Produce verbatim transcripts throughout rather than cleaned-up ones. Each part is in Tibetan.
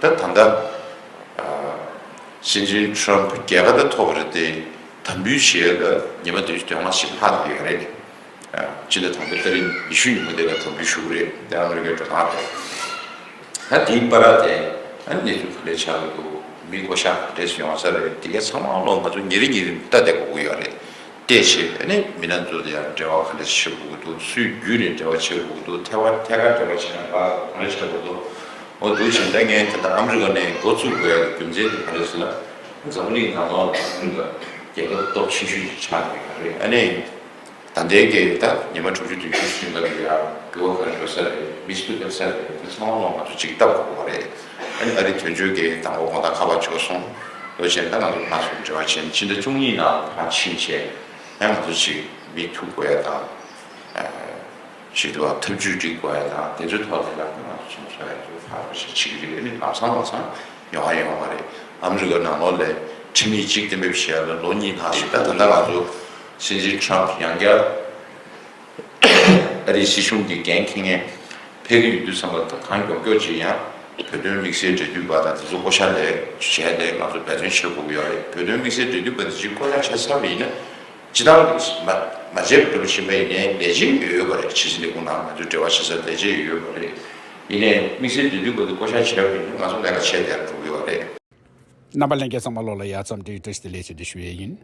ད་ད་ལྟ་སྲིད་འཛིན་ཊམ་ཕུ་རྒྱལ་ཁ་ད་ཐོབ་པ་རེད་དེ། དམ་འབུལ་བྱེད་ཡ་ལ་ཉི་མ་བདུན་ཅུ་དོན་ལྔ་ཞིག་ལྷག་བསྡད་ཡོད་རེད། སྤྱི་ཟླ་དང་པོའི་ཏ་རིག་ཉི་ཤུ་ཉིན་མོ་དེ་ལ་དམ་འབུལ་ཞུ་གི་རེད། དེ་ཨ་མི་རི་ཀའི་འགྲོ་སྟངས་རེད། ད་དེའི་བར་དེ་ཨ་གནས་ཚུལ་ག་རེ་ཆགས་ཀྱི་འདུག་མི་བསྐོ་བཞག་ག་རེ་ཡོང་ས་རེད། དེ་ག་ཚང་མ་ལོ་ང་ཚོ་ཉིན་རེ་ཉིན་རེ་ལྟ་བསྡད་དགོས་ཀྱི་ཡོད་རེད། བལྟས་བྱས་ཨ་ནི་མི་སྣ་ཚོ་དང་འབྲེལ་བ་ག་འདྲ་བྱེད་དགོས་ཀྱི་འདུག་སུའི་བརྒྱུད་ནས་འབྲེལ་བ་བྱེད་དགོས་ཀྱི་འདུག་ཐད་ཀར་ཐད་ཀར་འབྲེལ་བ་བྱེད་ན་ག་ག་འདྲ་བྱེད་དགོས་འདུག་འོ་འདུག་བྱས་ད་ངས་ད་ལྟ་ཨ་མི་རི་ཀ་ནས་འགོ་བཙུགས་དགོས་ཡ་གི་རྒྱུ་མཚན་དེ་ག་རེ་ཟེར་ན། འཛམ་བུ་གླིང་ནང་ལོགས་ལ་ཨ་མི་རི་ཀ་རྒྱལ་ཁབ་སྟོབས་ཆེ་ཤོས་ཤིག་ཆགས་བསྡད་ཡོད་རེད། ཨ་ནི་ད་ལྟའི་གི་ད་ཉི་མ་དྲུག་ཅུ་བདུན་ཅུ་ཟིན་པ་ལ་ཡ་འགྱུར་བ་ག་རེ་འགྲོ་ས་རེད། མི་སུ་འདུག་ས་རེད། དེ་ཚང་མ་ལོག་ང་ཚོ་ཅིག་ལྟ་དགོས་པ་རེད། ཨ་ནི་ཨ་རིའི་དོན་གཅོད་ཀྱི་དང་པོ་དགོང་དག་ཁ་པར་འབྱོར་སོང་། ལོ་གཞན་ད་ང་ཚོ་ཕར་ཚུར་འབྲེལ་བ་བྱས་ནས་ཕྱི་ཟླ་བཅུ་གཉིས་ནང་ཕར་ཕྱིན་བྱས་ཨ་ང་ཚོ་ཅིག་མི་ཐུག་དགོས་ཡ་དང་། ཞིག་འདུག་བ། ཐབས་ཇུས་སྒྲིག་དགོས་ཡ་དང་དེ་ཚོའི་ཐོག་ལ་ཡང་ང་ཚོ་ཚོང་ཟོག་ཡ་ཚོ་ཕར་རོགས་ཞིག་བྱེད་ཀྱི་རེད། ཨ་ནི་ལམ་སང་ལམ་སང་ཡོང་བ་ཡོང་བ་རེད། ཨ་མི་རི་ཀ་ནང་ལོགས་ལ་ཁྲིམས་ཡིག་གཅིག་གཏན་འབེབས་བྱས་ཡ་ལ་ལོ་གཉིས་ལྷག་ཞིག་ད་ད་ལྟ་ང་ཚོ་སྲིད་འཛིན་ཊམ་ཕུ་ཡང་བསྐྱར་ཨ་རིའི་སྲིད་གཞུང་གི་འགན་འཁྱེར་མཁན་ཕེབས་ཀྱི་ཡོད་དུས་ཙམ་པ་ད་གང་མགྱོགས་མགྱོགས་ཅིག་ཡང་བོད་དོན་དམིགས་བསལ་འབྲེལ་མཐུད་པ་དང་དེ་ཚོ་བསྐོ་བཞག་ལས་བྱས་ནས་ང་ཚོ་འབད་བརྩོན་བྱེད་དགོས་ཀྱི་ཡོད་རེད། བོད་དོན་དམིགས་བསལ་འབྲེལ་མཐུད་པ་དེ་ཅིག་བསྐོ་བཞག་བྱས་ཚར་བ་ཡིན་ན། སྤྱི་བཏང་མ་མ་བརྗེད་པ་འགྲུབ་བཞིན་པ་ཡིན་ནའི་ལས་བྱེད་ཡོད་ཡོད་པ་རེད། ཕྱི་སྲིད་ལས་ཁུངས་ནང་ང་ཚོའི་འབྲེལ་བ་བྱེད་ས་ལས་བྱེད་ཡོད་ཡོད་པ་རེད། ཡིན་ནའི་དམིགས་བསལ་འབྲེལ་མཐུད་པ་དེ་བསྐོ་བཞག་བྱས་པ་ཡིན་ན་ང་ཚོ་ལས་ཀ་བྱས་བསྡད་འགྲོ་གི་ཡོད་རེད། རྣམ་པ་ལྷན་རྒྱས་ཚང་མ་ལོགས་ལ་ཡ་འཚམས་འདྲི་བཀྲ་ཤིས་བདེ་ལེགས་ཞུ་འདི་ཞུ་ཡས་ཡིན།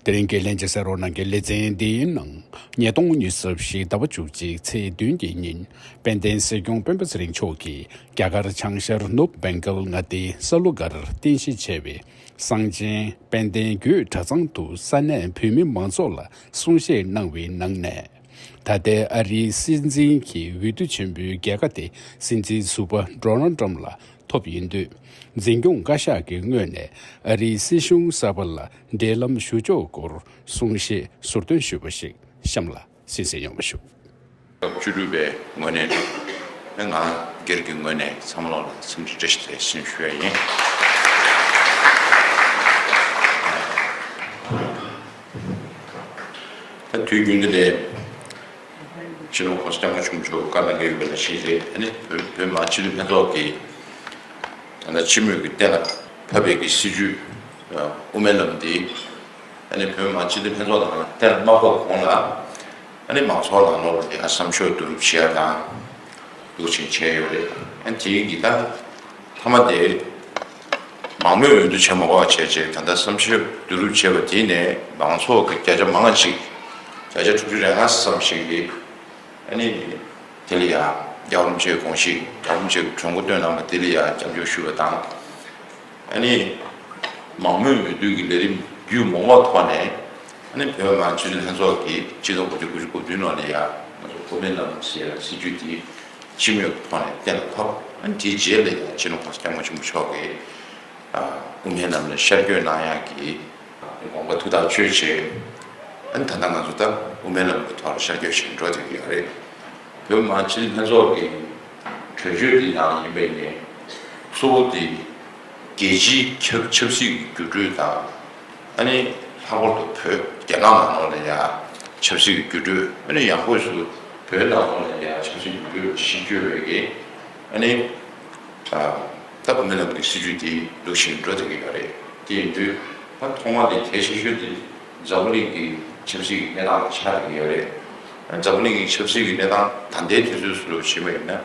དེ་རིང་གི་ལྷན་རྒྱས་གསན་རོགས་གནང་གི་ལེ་ཚན་འདིའི་ནང་ཉིས་སྟོང་ཉི་ཤུ་རྩ་བཞི་ཟླ་བ་བཅུ་གཅིག་ཚེས་བདུན་གྱི་ཉིན་དཔལ་ལྡན་སྲིད་སྐྱོང་སྤེན་པ་ཚེ་རིང་མཆོག་གིས་རྒྱ་གར་བྱང་ཤར་ནུབ་བེང་གལ་མངའ་སྡེའི་ས་ལུ་སྒར་རྟེན་གཞི་བྱས་པའི་གསང་ཆེན་དཔལ་ལྡན་རྒྱུད་གྲྭ་ཚང་དུ་ས་གནས་བོད་མི་མང་ཚོགས་ལ་གསུང་བཤད་གནང་བའི་ནང་ནས། ད་ལྟའི་ཨ་རིའི་སྲིད་འཛིན་གྱི་འོས་བསྡུ་ཆེན་པོའི་རྒྱལ་ཁ་དེ་སྲིད་འཛིན་ཟུར་པ་ཌོ་ནལ་ཊམ་ལ་ཐོབ་ཡིན་དུས། འཛིན་སྐྱོང་བཀའ་ཤག་གི་ངོས་ནས་ཨ་རིའི་སྲིད་གཞུང་གསར་པ་ལ་འབྲེལ་ལམ་ཞུ་ཕྱོགས་སྐོར་གསུང་བཤད་ཟུར་འདོན་ཞུས་པ་ཞིག་གཤམ་ལ་གསན་གཟིགས་ཡོང་བ་ཞུ། སྐབས་བཅུ་དྲུག་པའི་ངོས་ནས་ང་སྒེར་གྱི་ངོས་ནས་ཚང་མ་ལོག་ལ་འཚམས་འདྲི་བཀྲ་ཤིས་བདེ་ལེགས་ཞུ་ཡ་ཡིན། ད་དུས་རྒྱུན་དུ་ནས་སྤྱི་ནོར་༸གོང་ས་༸སྐྱབས་མགོན་ཆེན་པོ་མཆོག་བཀའ་གནང་གི་ཡོད་པ་ནང་བཞིན་རེད། ཨ་ནི་བོད་བོད་མི་མང་སྤྱི་འཐུས་ལྷན་ཚོགས་ཀྱི་ད་ལྟ་སྤྱི་མོས་ཀྱི་གཏན་ལ་ཕབ་པའི་གི་སྲིད་ཇུས་དབུ་མའི་ལམ་འདི་ཨ་ནི་བོད་མི་མང་སྤྱི་འཐུས་ལྷན་ཚོགས་དང་གཏན་ལ་མ་ཕབ་གོང་ལ་ཨ་ནི་མང་ཚོགས་ནང་ལོགས་ལ་ཡང་བསམ་ཤོག་བསྡུ་རུབ་བྱེད་ཡ་དང་འདུག་ཅིང་བྱས་ཡོད་རེད། ཨ་ནི་དེའི་གི་ད་མཐའ་མ་དེ། མང་མོས་འོས་བསྡུ་བྱེད་མ་དགོས་པ་བྱས་རྗེས་ད་ལྟ་བསམ་ཤེས་བསྡུ་རུབ་བྱས་པ་དེ་ནས་མང་ཚོགས་ཀྱི་བརྒྱ་ཆ་མང་ང་ཅིག་བརྒྱ་ཆ་དྲུག་ཅུ་རེ་ལྔ་ཙམ་ཞིག་གིས་ཨ་ནི་དེ་ལ་ཡང་རྒྱལ་བ་རིན་པོ་ཆེའི་དགོངས་གཞི་རྒྱལ་བ་རིན་པོ་ཆེའི་གྲོས་འགོ་བཏོན་གནང་བ་དེ་ལ་ཡང་རྒྱབ་སྐྱོར་ཞུ་བ་དང་། ཨ་ནི་མང་མོས་འོས་བསྡུ་གི་ལས་རིམ་རྒྱུན་མ་ཆད་པའི་ཐོག་ནས་ཨ་ནི་བོད་མི་མང་སྤྱི་འཐུས་ལྷན་ཚོགས་ཀྱིས་ཆིག་སྟོང་དགུ་བརྒྱ་དགུ་བཅུ་གོ་བདུན་ལོ་ནས་ཡང་ང་ཚོ་དབུ་མའི་ལམ་ཟེར་སྲིད་ཇུས་དེ། སྤྱི་མོས་ཀྱི་ཐོག་ནས་གཏན་ལ་ཕབ། ཨ་ནི་དེའི་རྗེས་ལ་ཡང་སྤྱི་ནོར་༸གོང་ས་༸སྐྱབས་མགོན་ཆེན་པོ་མཆོག་གིས་དབུ་མའི་ལམ་ལ་ཤར་བསྐྱོད་གནང་ཡག་གི་དགོངས་པ་ཐུགས་ཐག་ཆོད་བྱས། ཨ་ནི་ད་ལྟ་ང་ཚོ་ད་དབུ་མའི་ལམ་གྱི་ཐོག་ལ་ཤར་བསྐྱོད་བྱས་འགྲོ་བསྡད་ཀྱི་ཡོད་རེད། བོད་མི་མང་སྤྱི་འཐུས་ལྷན་ཚོགས་ཀྱི་གྲོས་ཆོད་འདི་ནང་ཡིན་པ་ཡིན་ནའི་གཙོ་བོ་དེ་རྒྱལ་སྤྱིའི་ཆབ་ཆབ་སྲིད་ཀྱི་འགྱུར་འགྲོས་དང་། ཨ་ནི་ལྷག་པར་དུ་བོད་རྒྱ་ནག་ནང་ལོགས་ལ་ཡང་ཆབ་སྲིད་ཀྱི་འགྱུར་འགྲོས། ཨ་ནི་ཡང་སྒོས་སུ་བོད་ནང་ལོགས་ལ་ཡང་ཆབ་སྲིད་འགྱུར་འགྲོས་གཞི་བཅོལ་བའི་གི་ཨ་ནི་ད་ད་དབུ་མའི་ལམ་གྱི་སྲིད་ཇུས་དེ་འདུག་བཞིན་འགྲོ་བསྡད་ཀྱི་ཡོད་རེད། དེ་ཡིན་དུས་ད་ཐོག་མ་དེ་གལ་ཆེ་ཤོས་དེ་འཛམ་བུ་གླིང་གི་ཆབ་སྲིད་ཀྱི་གནས་སྟངས་ཆགས་བསྡད་ཀྱི་ཡོད་རེད། ཨ་ནི་འཛམ་བུ་གླིང་གི་ཆབ་སྲིད་ཀྱི་གནས་སྟངས་ད་ལྟའི་དུས་ཚོད་སུ་ལ་བྱེད་པ་ཡིན་ན།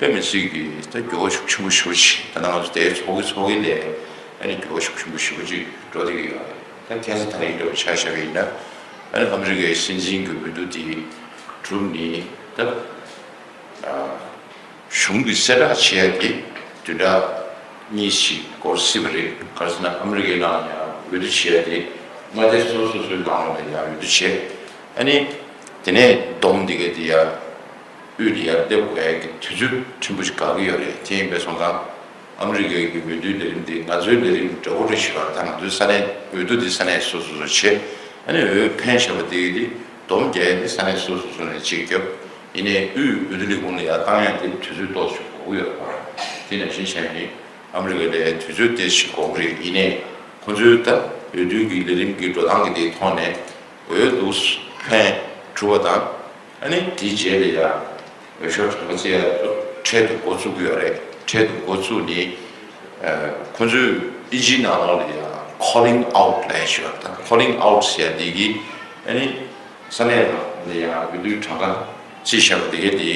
དཔེ་མི་སྲིད་ཀྱི་ད་འགྱུར་བ་ཤུགས་ཆེན་པོ་ཞེ་པོ་ཅིག་ད་ལྟ་ང་ཚོ་དེའི་ཚོགས་ཀྱི་ཚོགས་ཀྱི་ལས་ཨ་ནི་འགྱུར་བ་ཤུགས་ཆེན་པོ་ཞེ་པོ་ཅིག་འགྲོ་བསྡད་ཀྱི་ཡོད་རེད། ད་ཁ་སང་དེ་རིང་འདྲ་བོ་ཆ་བཞག་པ་ཡིན་ན་ཨ་ནི་ཨ་མི་རི་ཀའི་སྲིད་འཛིན་གྱི་འོས་བསྡུ་དེ་གྲུབ་ནས་ད་གཞུང་གི་གསལ་བསྒྲགས་བྱེད་ཡ་དེ་བདུན་ཕྲག་གཉིས་ཤིག་འགོར་སྲིད་པ་རེད། ག་རེ་ཟེར་ན་ཨ་མི་རི་ཀའི་ནང་ཡང་འོས་བསྡུ་བྱེད་ཡ་དེ་མངའ་སྡེ་སོ་སོ་སོའི་ནང་ལ་ཡང་འོས་བསྡུ་བྱེད། ཨ་ནི་དེ་ནས་བསྡོམས་དེ་ག་དེ་ཡ། དབུས་ལ་ཡར་སླེབས་དགོས་ཡ་གི་དུས་ཚོད་ཕྲན་བུ་ཞིག་འགོར་གྱི་ཡོད་རེད། དེ་ཡིན་པས་སོང་ཙང་ཨ་མི་རི་ཀའི་གི་འོས་བསྡུའི་ལས་རིམ་འདི་ང་ཚོའི་ལས་རིམ་འདྲ་བོ་རེད་ཞུ་བ་དང་། ང་ཚོའི་ས་གནས་འོས་བསྡུ་འདི་ས་གནས་སོ་སོ་སོ་བྱེད། ཨ་ནི་འོས་འཕེན་བཞག་པ་དེ་གི་དེ་བསྡོམས་རྒྱག་ཡ་དེ་ས་གནས་སོ་སོ་སོ་ནས་གཅིག་བརྒྱབ། ཡིན་ནའི་དབུས་འོས་བསྡུ་ལས་ཁུངས་ལ་ཡར་བཏང་ཡ་དེ་དུས་ཚོད་ཏོག་ཙམ་འགོར་གྱི་ཡོད་རེད། དེ་ནང་བཞིན་བྱས་ནས་ཨ་མི་རི་ཀ་ལ་དུས་ཚོད་ཏོག་ཙམ་འགོར་གྱི་རེད། ཡིན་ནའི་ཁོང་ཚོའི་ད་འོས་བསྡུ་གི་ལས་རིམ་གྱི་འགྲོ་སྟངས་ཀྱི་དེའི་ཐོག་ནས་འོས་འདུག་འཕེན་གྲུབ་པ་དང་། ཨ་ནི་དེའི་རྗེས་ལ་ཡང་འོས་ཤོག་གྲངས་ཀ་བརྩི་ཡ་འཕྲལ་དུ་འགོ་བཙུགས་ཀྱི་ཡོད་རེད། འཕྲལ་དུ་འགོ་བཙུགས་ནས་ ཁོང་ཚོས་ཨིན་ཇིའི་ནང་ལོགས་ལ་ཡང་calling out ལབ་ཞུ་བ་དང་། calling out ཟེར་ཡ་འདི་གིས་ཨ་ནི་ས་གནས་ནང་ལ་ཡང་འོས་བསྡུའི་གྲངས་ཀ་ཅིག་བཞག་པ་དེ་གའི་དེ་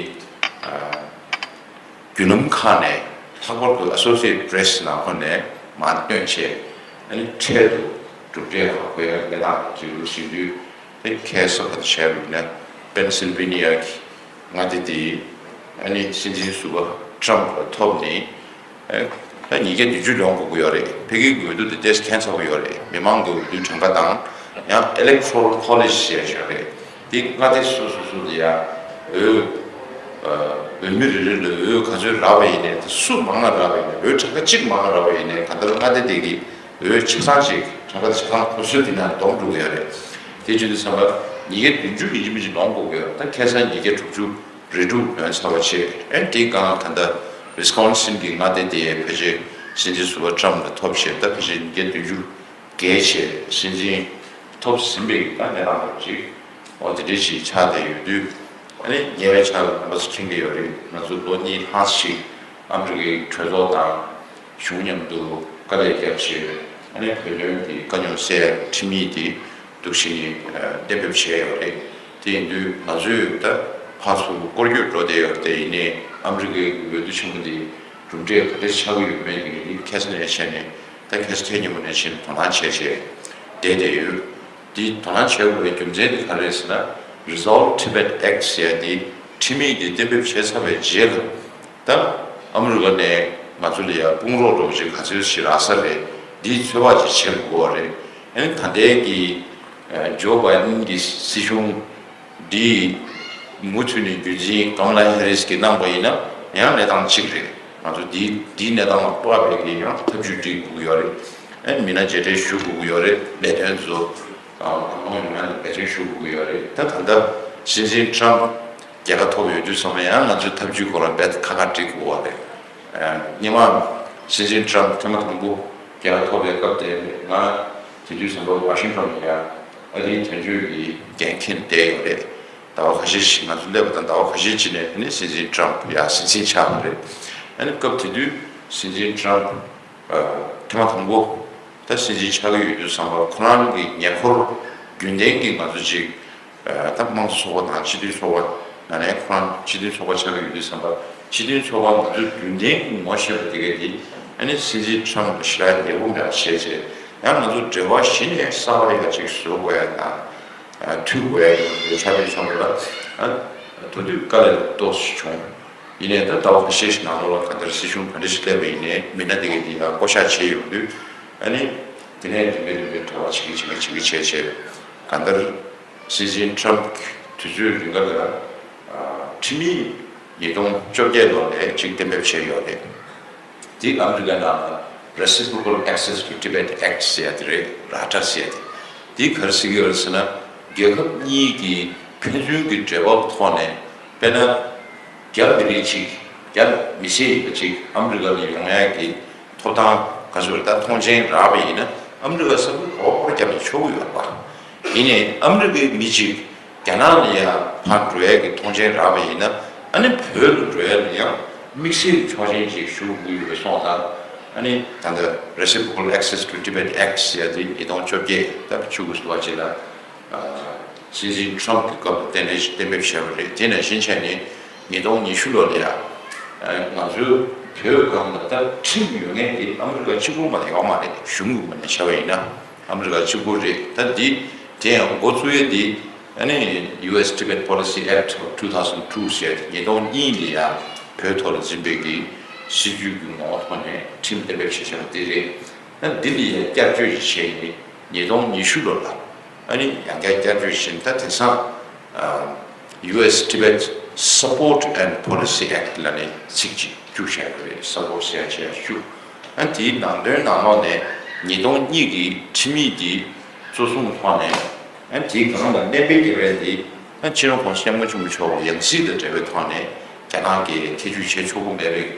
བརྒྱུད་ལམ་ཁག་ནས་ལྷག་པར་དུ་Associated Press ནང་ཁོ་ནས་མར་བཏོན་བྱས། ཨ་ནི་འཕྲལ་དུ་གྲུབ་འབྲས་ཧ་གོ་ཡ་གནས་སྟངས་ཅིག་རུ་ཞིག་དུས། དེ་ཁ་སང་ག་རེ་བྱས་རུང་ན་པེན་སིལ་ཝེ་ནི་ཡ་གི་མངའ་སྡེ་དེ་ཨ་ནི་སྲིད་འཛིན་ཟུར་པ་ཊམ་ལ་ཐོབ་ནས། ཨ་ད་ཉིས་བརྒྱ་བདུན་ཅུ་ཡོང་དགོས་ཀྱི་ཡོད་རེད། ཕ་གིའི་འོས་བསྡུ་དེ་ཏོག་ཙམ་ཁྱད་མཚར་པོ་ཡོད་རེད། མི་མང་གི་འོས་བསྡུའི་གྲངས་ཀ་དང་ཡང་Electoral College ཞེས་བྱ་རེད། དེ་མངའ་སྡེ་སོ་སོ་སོ་དེ་ཡང་འོས་འོས་མི་རེ་རེ་ལ་འོས་ག་ཚོད་རག་པ་ཡིན་ནའི། དེ་སུ་མང་ང་རག་པ་ཡིན་ནའི། འོས་གྲངས་ཀ་གཅིག་མང་ང་རག་པ་ཡིན་ནའི། གང་ལྟར་མངའ་སྡེ་དེ་གི་འོས་ཆ་ཚང་ཅིག་གྲངས་ཀ་ཆ་ཚང་ཁོ་ཚོའི་དེ་ནང་བསྡོམས་འགྲོ་གི་ཡོད་རེད། དེ་བྱེད་དུས་ཙམ་པ་ཉིས་བརྒྱ་བདུན་ཅུ་ཡིན་གཅིག་མིན་གཅིག་ལོན་དགོས་ཀྱི་ཡོད་རེད། ད་ཁ་སང་ཉིས་བརྒྱ་དྲུག་ཅུ་རེ་དྲུག་ལོན་ཚར་བ་བྱས། ཨེ་དེའི་སྒང་ད་ལྟ་ཝི་སི་ཀོན་སིན་གྱི་མངའ་སྡེ་དེ་ཕལ་ཆེར་སྲིད་འཛིན་ཟུར་པ་ཊམ་ལ་ཐོབ་བྱས། ད་ཕལ་ཆེར་ཉིས་བརྒྱ་བདུན་ཅུ་བརྒལ་བྱས་སྲིད་འཛིན་ཐོབ་ཟིན་པའི་ད་གནས་སྟངས་ཅིག་འོ་དེ་འདྲ་ཞིག་ཆགས་བསྡད་ཡོད་དུས། ཨ་ནི་ཉེ་བའི་ཆར་རྣམ་པ་ཚོ་མཁྱེན་གྱི་ཡོད་རེད། ང་ཚོ་ལོ་གཉིས་ལྷག་ཅིག་ཨ་མི་རི་ཀའི་གྲོས་ཚོགས་དང་གཞུང་མཉམ་དུ་དཀའ་ལས་བརྒྱབ་བྱས། ཨ་ནི་བོད་དོན་གྱི་དཀའ་རྙོག་སེལ་ཁྲིམས་ཡིག་དེ་འདུག་བཞིན་གཏན་འབེབས་བྱས་ཡོད་རེད། དེ་ཡིན་དུས་ང་ཚོས་ད་ཕར་ཚུར་སྐོར་སྐྱོད་འགྲོ་བསྡད་ཡོད་རེད། དེ་ཡིན་ནའི་ཨ་མི་རི་ཀའི་འོས་བསྡུ་ཆེན་མོ་འདི་གྲུབ་འབྲས་ག་འདྲ་ཆགས་ཀྱི་ཡོད་མེད་དེ་འདི་ཁ་སང་ནས་བྱས་ནས། ད་ཁ་སང་ཐེངས་མཉམ་པོ་ནས་བྱས་ནས་དོ་སྣང་བྱས་བྱས་བསྡད་བསྡད་ཡོད། འདི་དོ་སྣང་བྱེད་དགོས་པའི་རྒྱུ་མཚན་དེ་ག་རེ་རེད་ཟེར་ན། Resolve Tibet Act ཟེར་ཡ་འདི་ཁྲིམས་ཡིག་འདི་གཏན་འབེབས་བྱས་ཚར་བའི་རྗེས་ལ། ད་ཨ་མི་རི་ཀ་ནས་ང་ཚོ་ལ་ཡ་དཔུང་རོགས་འདྲ་བོ་ཅིག་ག་ཚོད་ཞིག་རག་ས་རེད། འདིའི་ཚོད་དཔག་ཅིག་བྱེད་དགོས་པ་རེད། ཨ་ནི་ད་ལྟའི་གི་ཇོ་བྷའི་ཌེན་གྱི་སྲིད་གཞུང་འདི་མུ་མཐུད་ནས་རྒྱུན་འཛིན་ཀམ་ལ་ཧེ་རིས་ཀྱིས་གནང་པ་ཡིན་ན་ཡང་གནས་སྟངས་གཅིག་རེད། ང་ཚོ་འདི་འདིའི་གནས་སྟངས་ལ་དཔག་པའི་གི་ཡང་ཐབས་ཇུས་སྒྲིག་དགོས་ཀྱི་ཡོད་རེད། ཨ་ནི་མི་སྣ་མཇལ་འཕྲད་ཞུ་དགོས་ཀྱི་ཡོད་རེད། ལས་དོན་ཚོ་གང་མང་ཡོང་ཡ་ལ་འབད་བརྩོན་ཞུ་དགོས་ཀྱི་ཡོད་རེད། ད་ད་ལྟ་སྲིད་འཛིན་ཊམ་རྒྱལ་ཁ་ཐོབ་ཡོད་དུས་ཙམ་པ་ཡང་ང་ཚོའི་ཐབས་ཇུས་སྐོར་ལ་རྦད་ཁག་ཁག་སྒྲིག་དགོས་པ་རེད། སྔོན་མ་སྲིད་འཛིན་ཊམ་ཐེངས་མ་དང་པོ་རྒྱལ་ཁ་ཐོབ་པའི་སྐབས་དེ་ང་དེ་དུས་ཙམ་པ་ཝ་ཤིང་ཊོན་ལ་ཡ་ཨ་རིའི་དོན་གཅོད་ཀྱི་འགན་འཁྱེར་བསྡད་ཡོད་རེད། ཟླ་བ་ཁ་ཤས་ཤིག་ང་ཚོ་སླེབས་པ་དང་ཟླ་བ་ཁ་ཤས་ཅིག་ནས་ཨ་ནི་སྲིད་འཛིན་ཊམ་ཡ་སྲིད་འཛིན་ཆགས་པ་རེད། ཨ་ནི་སྐབས་དེ་དུས་སྲིད་འཛིན་ཊམ་ཐེངས་མ་དང་པོ་ད་སྲིད་འཛིན་ཆགས་ཀྱི་ཡོད་དུས་ཙམ་པ་ཁོ་རང་གི་ཉེ་འཁོར་རྒྱུན་ལྡན་གྱི་ང་ཚོ་ཅིག་ད་དམངས་གཙོ་ཚོགས་པ་དང་སྤྱི་འཐུས་ཚོགས་པ་ནང་ནས་ཁོ་རང་སྤྱི་འཐུས་ཚོགས་པ་ཆགས་ཀྱི་ཡོད་དུས་ཙམ་པ། སྤྱི་འཐུས་ཚོགས་པ་ང་ཚོ་རྒྱུན་ལྡན་གྱི་ངོ་ཤེས་པ་དེ་གས་དེ་ཨ་ནི་སྲིད་འཛིན་ཊམ་ལ་ཞེ་དྲག་ཡག་པོ་མེད་པ་བྱས་བྱས། ཡང་ང་ཚོ་འབྲེལ་བ་གཞི་ནས་གསར་པ་ཡ་ཅིག་བཟོ་དགོས་ཡ་དང་མཐུད་དགོས་ཡ་ཡིན་པའི་ཆ་དེ་ཚང་མ་ལ་ཐུག་དུས་དཀའ་ལས་ཏོག་ཙམ་བྱུང་། ཡིན་ནའི་ད་ཟླ་བ་ཁ་ཤས་ཤིག་ནང་ལོགས་ལ་གང་ལྟར་སྲིད་གཞུང་ག་འདྲ་ཞིག་སླེབས་པ་ཡིན་ནའི་མི་སྣ་དེ་གས་དེ་ཡང་བསྐོ་བཞག་བྱས་ཡོང་དུས། ཨ་ནི་དེ་ནས་རིམ་པས་རིམ་པས་འབྲེལ་བ་བྱེད་ཀྱི་བྱེད་ཀྱི་བྱེད་ཀྱི་བྱས་བྱས། གང་ལྟར་སྲིད་འཛིན་ཊམ་གྱི་དུས་ཚོད་རིང་ག་ལ་ཁྲིམས་ཡིག་ཉིས་སྟོང་བཅོ་བརྒྱད་ལོ་ལ་ཅིག་གཏན་འབེབས་བྱས་ཡོད་རེད། འདི་ཨ་མི་རི་ཀའི་ནང་ལ་Reciprocal Access to Tibet Act ཟེར་ཡ་དེ་རེད། ར་ཊ་ཟེར་ཡ་དེ། འདི་ག་རེ་ཟེར་གྱི་ཡོད་རེད་ཟེར་ན། རྒྱལ་ཁབ་གཉིས་ཀྱི་ཕན་ཚུན་གྱི་འབྲེལ་བ་ཐོག་ནས་དཔེར་ན། རྒྱ་མི་རིགས་གཅིག་རྒྱ་མི་སེར་ཡིན་པ་གཅིག་ཨ་མི་རི་ཀ་ལ་ཡོང་ཡ་གི་ཐོབ་ཐང་ག་ཚོད་ད་ཐོངས་མཆན་རག་པ་ཡིན་ན་ཨ་མི་རི་ཀ་ས་ཁུལ་ག་པར་བརྒྱབ་ནས་ཆོག་གི་ཡོད་པ། ཡིན་ནའི་ཨ་མི་རི་ཀའི་མི་གཅིག་རྒྱ་ནག་ལ་ཡ་ཕར་འགྲོ་ཡ་གི་ཐོངས་མཆན་རག་པ་ཡིན་ན་ཨ་ནི་བོད་ལ་འགྲོ་ཡ་ལ་ཡང་དམིགས་བསལ་གྱི་ཆོག་མཆན་ཅིག་ཞུ་དགོས་ཡོད་པའི་སོང་ཙང་། ཨ་ནི་ད་ལྟ་Reciprocal Access to Tibet Act ཟེར་ཡ་དེ་ཉིས་སྟོང་བཅོ་བརྒྱད་ད་བཅུ་དགུ་ཟེར་བ་ཅིག་ལ། སྲིད་འཛིན་ཊམ་གྱི་སྐབས་ལ་གཏན་ནས་གཏན་འབེབས་བྱས་པ་རེད། དེ་ནང་བཞིན་བྱས་ནས་ཉིས་སྟོང་ཉི་ཤུ་ལོ་ལ་ཡང་ང་ཚོའི་བོད་སྒང་ལ་ད་ཁྲིམས་ཡོད་མཁན་དེ་ཨ་མི་རི་ཀ་གཅིག་པུ་མ་ཡོད་མ་རེད། གཞུང་གི་ངོས་ནས་བྱས་པ་ཡིན་ན་ཨ་མི་རི་ཀ་གཅིག་པུ་རེད། ད་འདི་དེ་ཡང་འགོ་བཙུགས་ཡས་འདི་ཨ་ནི་ཡུ་ཨེས་Tibet Policy Act of two thousand two ཟེར་ཡ་དེ་ཉིས་སྟོང་གཉིས་ལ་ཡང་བོད་ཐོག་ལ་འཛིན་པའི་གི་སྲིད་ཇུས་ཀྱི་ངོ་བོ་ཐོག་ནས་ཁྲིམས་གཏན་འབེབས་བྱས་བྱས་པ་འདི་རེད། ད་འདི་ལ་ཡང་བསྐྱར་བཅོས་ཤིག་བྱས་ཡིན། ཉིས་སྟོང་ཉི་ཤུ་ལོ་ལ་ཨ་ནི་ཡང་བསྐྱར་བསྐྱར་བཅོས་ཤིག་ད་དེང་སང་ཨ་ཡུ་ཨེས་Tibet Support and Policy Act ལབ་ནས་ཚིག་ཅིག་བཅུག་བྱས་པ་རེད། སབ་པོར་ཊི་ཟེར་ཡ་ཅིག་བཅུག་ཨ་དེའི་ནང་དོན་ནང་ལོགས་ནས་ཉིས་སྟོང་གཉིས་ཀྱི་ཁྲིམས་ཡིག་འདི་གཙོ་བཟུང་ཐོག་ནས་ཨ་དེའི་སྒང་ལ་གནད་འགག་གི་རེད་འདི་ཨ་སྤྱི་ནོར་༸གོང་ས་༸སྐྱབས་མགོན་ཆེན་པོ་མཆོག་ཡང་སྲིད་དང་འབྲེལ་བའི་ཐོག་ནས། རྒྱ་ནག་གིས་ཐེ་ཇུས་བྱེད་ཆོག་གི་མེད་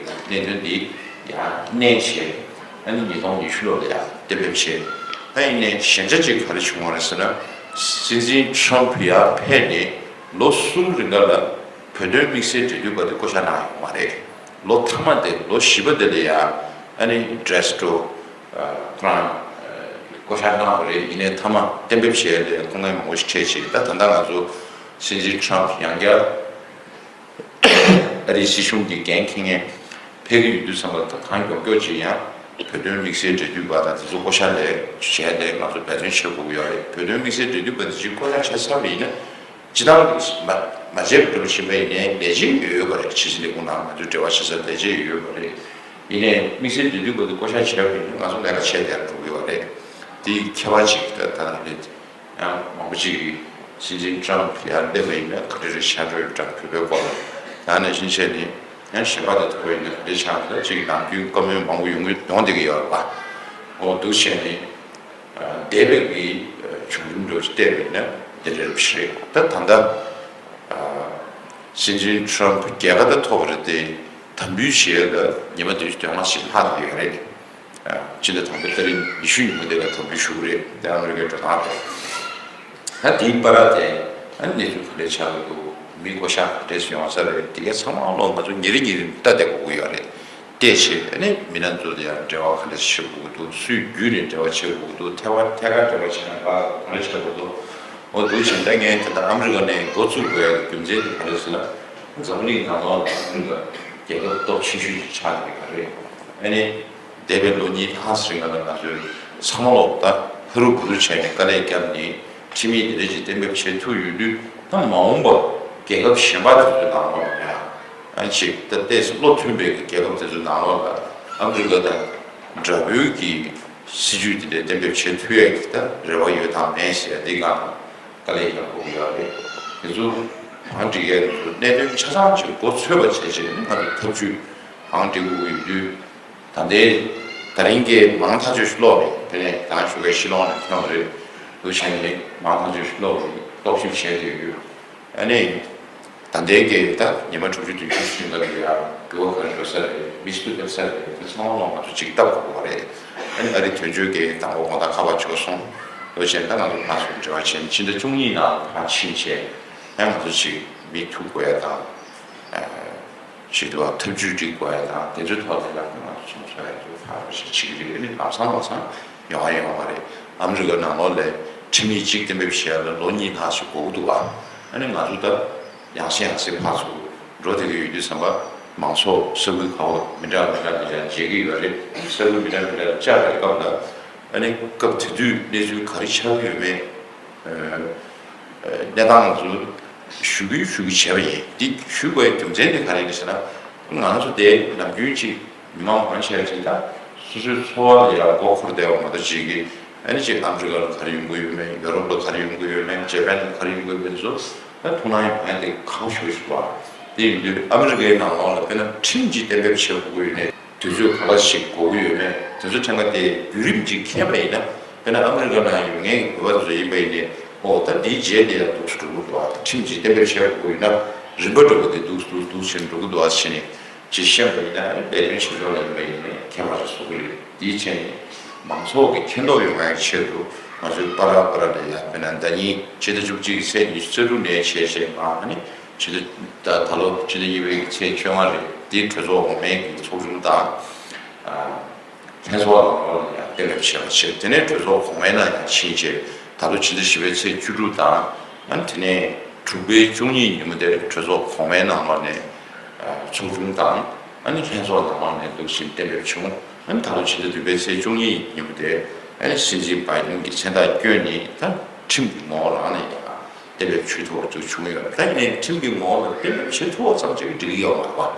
པའི་གནད་དོན་འདི་ཡང་གནས་བྱས། ཨ་ནི་ཉིས་སྟོང་ཉི་ཤུ་ལོ་ལ་ཡང་གཏན་འབེབས་བྱས། ད་ཡིན་ནའི་ཞན་ཆ་གཅིག་ག་རེ་བྱུང་བ་རེད་ཟེར་ན། སྲིད་འཛིན་ཊམ་ཕུ་ཡར་ཕེབས་ནས་ལོ་གསུམ་རིང་ག་ལ་བོད་དོན་དམིགས་བསལ་འབྲེལ་མཐུད་པ་དེ་བསྐོ་བཞག་གནང་ཡོད་མ་རེད། ལོ་མཐའ་མ་དེ་ལོ་བཞི་པ་དེ་ལ་ཡང་ ཨ་ནི་འདྲེས་ཏོ་ཁོ་རང་བསྐོ་བཞག་གནང་བ་རེད། ཡིན་ནའི་མཐའ་མ་གཏན་འབེབས་བྱས་ཏེ་ཁོང་ནས་མང་པོ་ཞིག་འཕྲད་བྱས། ད་ད་ལྟ་ང་ཚོ་སྲིད་འཛིན་ཊམ་ཡང་བསྐྱར་ཨ་རིའི་སྲིད་གཞུང་གི་འགན་འཁྱེར་མཁན་ཕེབས་ཀྱི་ཡོད་དུས་ཙམ་པ། ད་གང་མགྱོགས་མགྱོགས་ཅིག་ཡང་བོད་དོན་དམིགས་བསལ་འབྲེལ་མཐུད་པ་དང་དེ་ཚོ་བསྐོ་བཞག་ལས་བྱས་ཏེ་ང་ཚོ་འབད་བརྩོན་བྱེད་དགོས་ཀྱི་ཡོད་རེད། བོད་དོན་དམིགས་བསལ་འབྲེལ་མཐུད་པ་དེ་ཅིག་བསྐོ་བཞག་བྱས་ཚར་བ་ཡིན་ན། སྤྱི་བཏང་མ་མ་བྱས་པ་འདྲ་པོ་ཕྱིན་པ་ཡིན་ནའི་ལས་བྱེད་ཡོད་ཡོད་པ་རེད། ཕྱི་སྲིད་ལས་ཁུངས་ནང་ང་ཚོའི་འབྲེལ་བ་བྱེད་ས་ལས་བྱེད་ཡོད་ཡོད་པ་རེད། ཡིན་ནའི་དམིགས་བསལ་འབྲེལ་མཐུད་པ་དེ་བསྐོ་བཞག་བྱས་པ་ཡིན་ན་ང་ཚོ་ལས་ཀ་བྱས་བསྡད་འགྲོ་གི་ཡོད་རེད། དེའི་ཁྱད་པར་ཅིག་ད་ད་རེད། ཡང་མང་པོ་ཅིག་གིས་སྲིད་འཛིན་ཊམ་ཡར་སླེབས་པ་ཡིན་ན་ག་འདྲ་རེད། ཤ་འགྲོས་དང་བོད་པའི་སྐོར་ལ་ད་ནང་བཞིན་བྱས་ནས། ཡང་གཞན་པ་དེ་ཐུག་པ་ཡིན་ན་ག་འདྲ་ཆགས་འདུག་ཅིག་ནམ་རྒྱུན་བཀའ་མོལ་མང་པོ་ཡོང་གི་ཡོང་བསྡད་ཀྱི་ཡོད་རེད་པ། འོ་འདུག་བྱས་ནས། འདས་པའི་གི་བྱུང་རིམ་འདྲ་བོ་ཞིག་བལྟས་པ་ཡིན་ན་འདི་འདྲ་རེད་པ་ཞིག་རེད། ད་ད་ལྟ་སྲིད་འཛིན་ཊམ་རྒྱལ་ཁ་ད་ཐོབ་པ་རེད་དེ། དམ་འབུལ་བྱས་ཡ་ད་ཉི་མ་བདུན་ཅུ་དོན་ལྔ་ཞིག་ལྷག་བསྡད་ཡོད་རེད། སྤྱི་ཟླ་དང་པོའི་ཏ་རིག་ཉི་ཤུ་ཉིན་མོ་དེ་ལ་དམ་འབུལ་ཞུ་གི་རེད། དེ་ཨ་མི་རི་ཀའི་འགྲོ་སྟངས་རེད། ད་དེའི་བར་དེ་ཨ་གནས་ཚུལ་ག་འདྲས་ཆགས་ཀྱི་འདུག་མི་བསྐོ་བཞག་ག་འདྲས་ཡོང་ས་རེད། དེ་གའི་ཚང་མ་ལོ་ང་ཚོ་ཉིན་རེ་ཉིན་རེ་ལྟ་བསྡད་དགོས་ཀྱི་ཡོད་རེད། བལྟས་བྱས་ཨ་ནི་མི་སྣ་ཚོ་དང་ཡང་འབྲེལ་བ་ག་འདྲས་བྱེད་དགོས་ཀྱི་འདུག་སུའི་བརྒྱུད་ནས་འབྲེལ་བ་བྱེད་དགོས་ཀྱི་འདུག་ཐད་ཀར་འབྲེལ་བ་བྱེད་ན་ག་ག་འདྲས་བྱེད་དགོས་འདུག་འོ་འདུག་བྱས་ད་ངས་ད་ལྟ་ཨ་མི་རི་ཀ་ནས་འགོ་བཙུགས་དགོས་ཡ་གི་རྒྱུ་མཚན་དེ་ག་རེ་ཟེར་ན། འཛམ་གླིང་ནང་ལོགས་ལ་ཨ་མི་རི་ཀ་རྒྱལ་ཁབ་སྟོབས་ཆེ་ཤོས་ཅིག་ཆགས་བསྡད་པ་རེད། ཨ་ནི་འདས་པའི་ལོ་གཉིས་ལྷག་ཙམ་རིང་ལ་ང་ཚོས་ཚང་མ་ལོག་ད་ཕ་རུ་བུ་རུ་བྱས་ནས་དཀའ་ལས་བརྒྱབ་ནས་ཁྲིམས་ཡིག་དེ་འདྲ་ཅིག་གཏན་འབེབས་བྱེད་ཐུབ་ཡོད་དུས། ད་མ་འོངས་པ་རྒྱལ་ཁབ་གཞན་པ་དེ་ཚོའི་ནང་ལོགས་ལ་ཡང་ཨ་ཅིག་ད་ཏོག་ཙམ་བློ་མཐུན་པའི་རྒྱལ་ཁབ་དེ་ཚོའི་ནང་ལོགས་ལ་ཨ་མི་རི་ཀ་དང་འདྲ་པོའི་གི་སྲིད་ཇུས་དེ་འདྲ་གཏན་འབེབས་བྱེད་ཐུབ་ཡ་གི་ད་རེ་བ་ཡོད་དམ་མེད་ཟེར་ཡ་འདི་སྒང་དཀའ་ལས་རྒྱག་དགོས་ཀྱི་ཡོད་རེད། དེ་ཚོ་གང་སྒྲིག་ཡ་དེ་ཚོ་གནད་དོན་ཆ་ཚང་ཅིག་མགོ་ཚོས་པ་བྱས་བྱས་ནས་ང་ཚོ་ཐབས་ཇུས་གང་སྒྲིག་དགོས་ཀྱི་ཡོད་དུས། ད་ལྟའི་ད་རིང་གི་མང་ཐག་ཆོད་ཤོས་ཀློག་རེད། དེ་ནས་ད་ཞུ་གའི་ཤི་ལོང་ནས་ཐོན་པ་རེད། འདུག་བྱས་ནས་མང་ཐག་ཆོད་ཤོས་ཀློག་རེད། རྟོག་ཞིབ་བྱས་བསྡད་ཡོད། ཨ་ནི་ད་ལྟའི་གི་ད་ཉི་མ་དྲུག་ཅུ་བདུན་ཅུ་ཕྱིན་ལ་ཡ་འགྱུར་བ་ག་རེ་འགྲོ་ས་རེད། མི་སུ་སླེབས་ས་རེད། དེ་ཚང་མ་ལོག་ང་ཚོ་ཅིག་ལྟ་དགོས་པ་རེད། ཨ་ནི་ཨ་རིའི་དོན་གཅོད་ཀྱི་དང་པོ་དགོང་དག་ཁ་པར་བྱོས་སོང་། འདུག་བྱས་ནས་ད་ང་ཚོ་ཕར་ཚུར་འབྲེལ་བ་བྱས་ནས་ཕྱི་ཟླ་བཅུ་གཉིས་ནང་ཕར་ཕྱིན་བྱས། ཡང་ང་ཚོ་ཅིག་མི་ཐུག་དགོས་ཡ་དང་། ཞུས་འདུག་བ། ཐབས་ཇུས་སྒྲིག་དགོས་ཡ་དང་དེ་ཚོའི་ཐོག་ལ་ཡང་ང་ཚོ་ཚོ་ཚོ་ཡ་ཚོ་ཕར་ཞིག་བྱེད་ཀྱི་རེད། ཨ་ནི་ལམ་སང་ལམ་སང་ཡོང་བ་ཡོང་བ་རེད། ཨ་མི་རི་ཀ་ནང་ལོགས་ལ་ཁྲིམས་ཡིག་གཅིག་གཏན་འབེབས་བྱས་ཡ་ལ་ལོ་གཉིས་ལྷག་ཞིག་འགོར་གྱི་འདུག་བ། ཨ་ནི་ང་ཚོ་ད་ཡང་སེ་ཡང་སེ་ཕར་ཚུར་འགྲོ་བསྡད་ཀྱི་ཡོད་དུས་ཙམ་པ། མང་ཚོགས་ས་ཁུལ་ག་བ་མི་འདྲ་མི་འདྲ་ལ་ཡང་མཇལ་གྱི་ཡོད་རེད། ས་ཁུལ་མི་འདྲ་མི་འདྲ་ལ་བཅར་བའི་སྐབས་ལ་ཨ་ནི་སྐབས་དེ་དུས་གནས་ཚུལ་ག་རེ་ཆགས་ཀྱི་ཡོད་མེད། གནས་སྟངས་ང་ཚོ་ཞུ་གི་ཞུ་གི་བྱས་པ་ཡིན། འདི་ཞུ་དགོས་རྒྱུ་མཚན་དེ་ག་རེ་ཡིན་ཟེར་ན། ང་ཚོ་དེ་ནམ་རྒྱུན་ཅིག་མི་མང་གང་བྱས་རེད་ཟེར་ན། སོ་སོའི་འཚོ་བ་ལ་ཡང་མགོ་འཁོར་བསྡད་པ་མ་གཏོགས་ཅིག་གི། ཨ་ནི་ཅིག་ཨ་མི་རི་ཀ་ལ་ག་རེ་ཡོང་གི་ཡོད་མེད། ཡོ་རོབ་ལ་ག་རེ་ཡོང་གི་ཡོད་མེད། ཇེ་པན་ལ་ག་རེ་ཡོང་གི་ཡོད་མེད་ཚོ་ད་ཐུགས་སྣང་ཡོད་མེད་དེ་ཁག་ཤོས་ཤིག་བ། དེ་ཡིན་དུས་ཨ་མི་རི་ཀའི་ནང་ལོགས་ལ་དཔེར་ན་ཁྲིམས་ཅིག་གཏན་འབེབས་བྱེད་དགོས་ཀྱི་ཡོད་ནའི། དུས་ཚོད་ག་པར་ཞིག་འགོར་གྱི་ཡོད་མེད། དེ་ཚོ་ཕྲན་ཁ་དེ་བརྒྱུད་རིམ་ཅིག་མཁྱེན་པ་ཡིན་ན། དཔེར་ན་ཨ་མི་རི་ཀ་ནང་ཡོད་མཁན་གྱི་བོད་པ་དེ་ཚོ་ཡིན་པ་ཡིན་ནའི། ཨོ་ད་འདིའི་རྗེས་དེ་ཡང་འདུག་སེ་འགྲོ་གི་འདུག་ཨ། ཁྲིམས་ཅིག་གཏན་འབེབས་བྱས་དགོས་ཡིན་ན་རིམ་པ་འགྲོ་གི་དེ་འདུག་འདུག་འདུག་ཟེར་འགྲོ་གི་འདུག་ཨ་ཟེར་ནས་ཅིག་ཤེས་པ་ཡིན་ན། ཨ་ནི་ལས་དོན་བྱེད་ཕྱོགས་ལ་ཡིན་པ་ཡིན་ནའི་མཁྱེན་པ་རེ་བཟོ་གི་རེད། དེའི་ཆེད་ནས་མང་ཚོགས་ཀྱི་མཁྱེན་རྟོགས་ཡོང་བའི་ཆེད་དུ་ང་ཚོའི་པ་ར་པ་ར་ལ་ཡ། དཔེར་ན་ཟླ་ཉིན་ཕྱི་ཟླ་བཅུ་གཅིག་གི་ཚེས་ཉི་ཤུ་རྩ་དྲུག་ནས་བྱས་བྱས་མ། ཨ་ནི་ཕྱི་ཟླ་ད་ད་ལོ་ཕྱི་ཟླ་གཉིས་པའི་ཚེས་བཅོ་ལྔ་རེད། དེ་གྲོས་ཚོགས་འོག་མའི་གི་ཚོགས་ཆུང་དང་། ཨ། ལྷན་ཚོགས་ནང་ལོགས་ལ་ཡང་གཏན་འབེབས་བྱས་པ་བྱས། དེ་ནས་གྲོས་ཚོགས་གོང་མའི་ནང་ཡང་ཕྱིན་བྱས། ད་ལོ་ཕྱི་ཟླ་བཞི་པའི་ཚེས་བཅུ་དྲུག་དང་། ཨ་ནི་དེ་ནས་དྲུག་པའི་བཅུ་གཉིས་ཉིན་མོ་དེར་གྲོས་ཚོགས་གོང་མའི་ནང་ལོགས་ནས་ཚོགས་ཆུང་དང་། ཨ་ནི་ལྷན་ཚོགས་ནང་ལོགས་ནས་འདུག་བཞིན་གཏན་འབེབས་བྱུང་། ཨ་ནི་ད་ལོ་ཕྱི་ཟླ་བདུན་པའི་ཚེས་བཅུ་གཉིས་ཉིན་མོ་དེར་ཨ་ནི་སྲིད་འཛིན་བྷའི་ཌེན་གྱི་མཚན་རྟགས་བསྐྱོན་ནས་ད་ཁྲིམས་ཀྱི་ངོ་བོ་རང་ནས་ཡང་གཏན་འབེབས་བྱེད་ཐུབ་པ་ཅིག་བྱུང་ཡོད་རེད། ད་ཡིན་ནའི་ཁྲིམས་ཀྱི་ངོ་བོ་ལ་གཏན་འབེབས་བྱེད་ཐུབ་པ་ཙམ་ཅིག་གིས་འགྲིག་གི་ཡོད་མ་རེད་པ།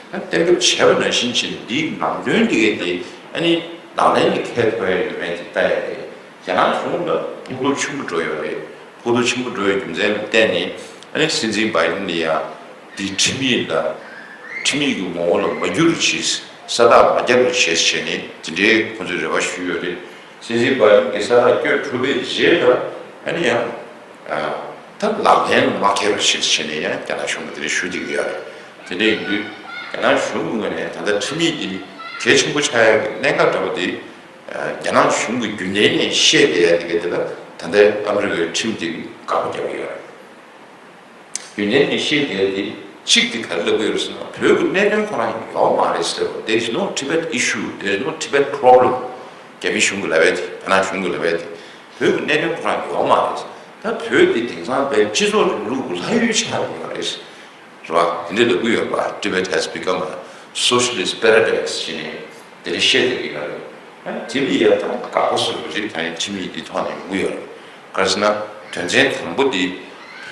ད་གཏན་འབེབས་བྱས་པ་ནང་བཞིན་བྱས་ནས་འདིའི་ནང་དོན་འདི་གའི་དེ་ཨ་ནི་ལག་ལེན་ལ་འཁེལ་ཐུབ་ཡ་ཡོད་མེད་དེ་ལྟ་ཡ་རེད། རྒྱ་ནག་གཞུང་ལ་ཕོག་ཐུག་ཆེན་པོ་འགྲོ་ཡོད་རེད། ཕོག་ཐུག་ཆེན་པོ་འགྲོ་ཡོད་རྒྱུ་མཚན་ལ་བརྟེན་ནས་ཨ་ནི་སྲིད་འཛིན་བྷའི་ཌེན་ལ་ཡ་འདི་ཁྲིམས་ཡིག་ལ་ཁྲིམས་ཡིག་གི་ངོ་བོ་ལ་མ་འགྱུར་བ་བྱས། ས་རྟགས་མ་བརྒྱབ་པ་བྱས་བྱས་ནས་དེ་འདྲའི་ཁོང་ཚོས་རེ་བ་ཞུས་ཡོད་རེད། སྲིད་འཛིན་བྷའི་ཌེན་གྱི་ས་རྟགས་བསྐྱོན་གྲུབ་པའི་རྗེས་ལ་ཨ་ནི་ཡང་ད་ལག་ལེན་ལ་མ་འཁེལ་བ་བྱས་བྱས་ནས་ཡང་རྒྱ་ནག་གཞུང་གིས་དེ་འདྲ་ཞུ་བསྡད་ཀྱི་ཡོད་རེད། དེ་འདྲ་ཡིན་དུས་རྒྱ་ནག་གཞུང་གི་ངོས་ནས་ད་ལྟ་ཁྲིམས་ཡིག་འདི་གལ་ཆེན་པོ་ཆགས་ཡ་གི་གནད་འགག་འདྲ་པོ་དེ། རྒྱ་ནག་གཞུང་གི་རྒྱུན་ལྡན་ནས་བཤད་བསྡད་ཡ་དེ་ག་དེ་ལ་ད་ལྟའི་ཨ་མི་རི་ཀའི་ཁྲིམས་དེ་གིས་དགག་པ་རྒྱག་གི་ཡོད་རེད། རྒྱུན་ལྡན་ནས་བཤད་བསྡད་ཡ་དེ་ གཅིག་དེ་ག་རེ་ལབ་ཀྱི་ཡོད་རེད་ཟེར་ན། བོད་ཀྱི་གནད་དོན་ཁོ་རང་ཡོད་མ་རེད་ཟེར་བ། There is no Tibet issue, there is no Tibet problem. རྒྱ་མི་གཞུང་གི་ལབ་ཡ་དེ། རྒྱ་ནག་གཞུང་གི་ལབ་ཡ་དེ། བོད་ཀྱི་གནད་དོན་ཁོ་རང་ཡོད་མ་རེད། ད་བོད་དེ་དེང་སང་བོད་སྤྱི་ཚོགས་རིང་ལུགས་ལྷ་ཡུལ་ཆགས་ཡོད་རེད། རེད་བ། དེ་འདྲ་ལབ་ཀྱི་ཡོད་པ། Tibet has become a socialist paradise ཟེར་ནས་དེ་འདྲ་བཤད་བསྡད་ཀྱི་ཡོད་རེད། ཨ། དེ་ལ་ཡ་ད་དགག་པ་བཟོ་དགོས་རེད། ད་ཡིན་ཁྲིམས་ཡིག་འདི་ཐོག་ནས་ཡོང་གི་ཡོད་རེད། ག་རེ་ཟེར་ན། དོན་ཚན་དང་པོ་འདི་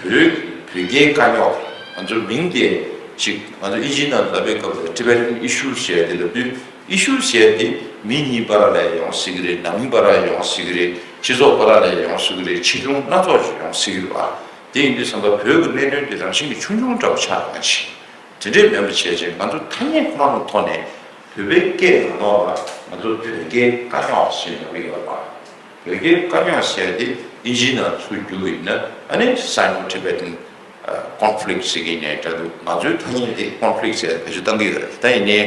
བོད་བོད་རྒྱའི་དཀའ་རྙོག་ང་ཚོ་མིང་དེ་ཅིག་ང་ཚོ་ཨིན་ཇིའི་ནང་ལབ་པའི་སྐབས་ལ་Tibetan issues ཟེར་ཡ་དེ་ལབ་དུས། Issue ཟེར་ཡ་དེ་མི་གཉིས་བར་ལ་ཡོང་སྲིད་ཀྱི་རེད། ནང་མི་བར་ལ་ཡོང་སྲིད་ཀྱི་རེད། སྤྱི་ཚོགས་བར་ལ་ཡོང་སྲིད་ཀྱི་རེད། ཆེ་ཆུང་སྣ་ཚོགས་ཤིག་ཡོང་སྲིད་ཀྱི་རེད་བ། དེ་ཡིན་དུས་ཙམ་པ་བོད་ཀྱི་གནད་དོན་དེ་རང་བཞིན་གྱིས་ཆུང་ཆུང་འདྲ་པོ་ཆགས་ཡོང་ཞིང་། དེ་འདྲས་མིན་པ་བྱས་རྗེས་ང་ཚོ་ཐ་སྙད་ཁོ་རང་གི་ཐོག་ནས་བོད་པའི་སྐད་ནང་ལོགས་ལ་ང་ཚོ་བོད་རྒྱའི་དཀའ་རྙོག་ཞེས་ལབ་ཀྱི་ཡོད་པ། བོད་རྒྱའི་དཀའ་རྙོག་ཟེར་ཡ་དེ་ཨིན་ཇིའི་ནང་ཚུར་བསྒྱུར་བ་ཡིན་ན། ཨ་ནི་Sino-Tibetan conflict ཟེར་གྱི་ནས་འདྲ་འདུག་ང་ཚོའི་ཐ་སྙད་དེ་conflict ཟེར་བེད་སྤྱོད་བཏང་གི་ཡོད་རེད། ད་ཡིན་ནའི་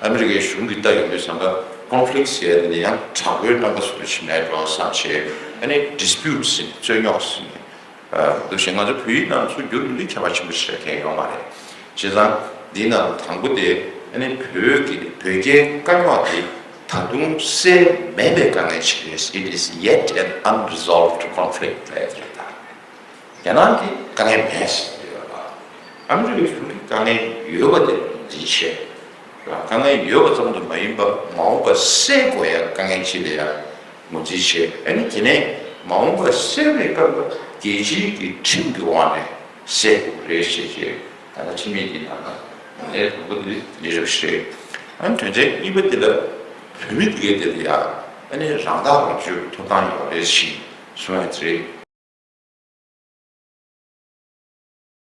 ཨ་མི་རི་ཀའི་གཞུང་གིས་ལྟ་ཡོང་དུས་ཙམ་པ་conflict ཟེར་ཡ་དེ་ནི་ཡང་དྲག་པོའི་རྣམ་པ་བཟོ་འདྲ་ཞིག་མེད་འགྲོ་བསམ་བྱས། ཨ་ནི་dispute ཟེར་ནས་རྩོད་རྙོག་ཟེར་ནས། འདུག་བྱས་ང་ཚོ་བོད་ཡིག་ནང་ཚུར་བསྒྱུར་དུས་ཁྱད་པར་ཆེན་པོ་ཞིག་རག་མཁན་ཡོད་མ་རེད། བྱས་ཙང་འདིའི་ནང་དང་པོ་དེ་ཨ་ནི་བོད་ཀྱི་བོད་རྒྱའི་དཀའ་རྙོག་དེ་ད་དུང་སེལ་མེད་པའི་དཀའ་ངལ་ཞིག་རེད། It is yet an unresolved conflict ལབ་ཡ་དེ་རེད། ད་རྒྱ་ནག་གིས་དཀའ་ངལ་མེད་ཟེར་གྱི་ཡོད་པ། ཨ་མི་རི་ཀའི་གཞུང་གིས་དཀའ་ངལ་ཡོད་པ་དེ་ངོས་འཛིན་བྱས། དཀའ་ངལ་ཡོད་པ་ཙམ་དུ་མ་ཡིན་པར་མ་འོངས་པར་སེལ་དགོས་ཡ་དཀའ་ངལ་ཅིག་ལ་ཡང་ངོས་འཛིན་བྱས། ཨ་ནི་དེ་ནས་མ་འོངས་པར་སེལ་བའི་སྐབས་ལ་རྒྱལ་སྤྱིའི་གི་ཁྲིམས་ཀྱི་འོག་ནས་སེལ་དགོས་རེད་ཞེས་བྱས། ད་ལྟ་ཁྲིམས་ཡིག་འདི་ནང་ལ་ཡོང་ལས་དང་པོ་འདི་འདི་རེད་ཞེས། ཨ་ནི་དོན་ཚན་གཉིས་པ་འདི་ལ་བོད་མི་དེ་གའི་དེ་ལ་ཡང་ཨ་ནི་རང་ཐག་རང་གཅོད་ཐོབ་ཐང་ཡོད་རེད་ཞེས་གསུངས་ཡ་དེ་རེད།